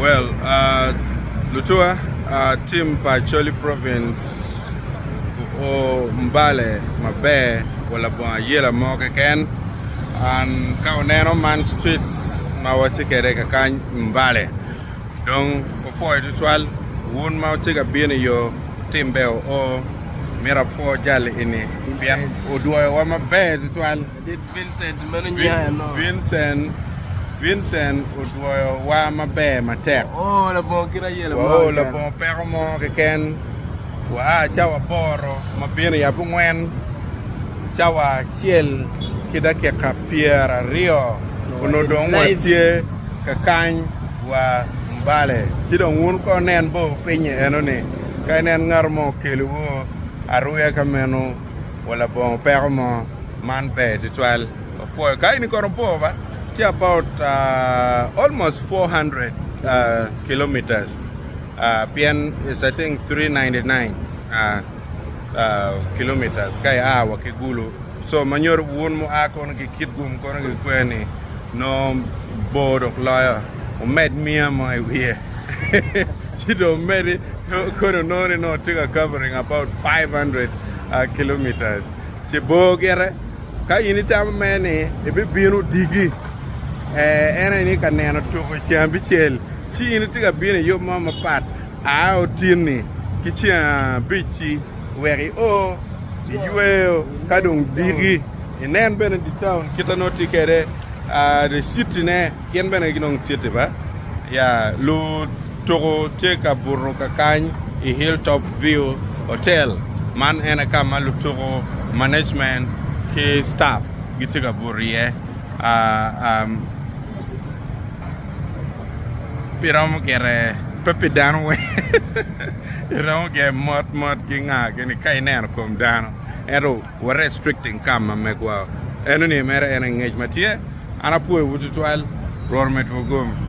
Well, uh, lutua, uh, team pa Acholi Province o Mbale maber wa labongo ayela mo keken. An ka oneno man streets ma watye kwede kakany Mbale. Dong opwoyo tutwal wun ma wutye ka bino i yo tim ber oo mito apwo jal eni pien odwoyowa maber tutwal. Vincent Vincent odwoyowa maber matek. Wao labongo peko mo keken. Waa cawa aboro ma bino i abongwen, cawa acel ki dakika pyeraryo onongo dong watye ka kany wa Mbale. Ci dong wun kong nen bor pinyi enoni, ka inen ngat mo okelowu aruya ka meno wa labongo peko mo, man ber tutwal. Wapwoyo. Ka ini kono bor ba, tye about almost 400 kilometers. Pien is I think 399 kilometers ka ia wa ki Gulu so ma nyuto wun mua kono ki Kitgum kono ki kweni nongo bor dok loyo wumed miya mo i wiye ci dong medi kono nongo ni nongo tye ka covering about 500 kilometers ci bor gire ka in itamo mere ni ibibino digi en aye ni ka neno tuko i ceng abicel Ci in itye ka bino i yub mo mapat a otinni ki ceng abic-ci wek io iyweyo ka dong diki inen bene di taun kite nongo tye kwede the city-ne gin bene ginong city ba ya lutuku tye ka buto kakany i Hilltop View Hotel man en aye ka ma lutuku management ki staff gitye ka buto iye. Iromo gire pe pi dano weng iromo gire mot mot ki nga gini ka ineno kom dano ento wa restricting kam ma megwa eno ni mere en aye ngec ma tye an apwoyo wu tutwal Rwot omed wu gum.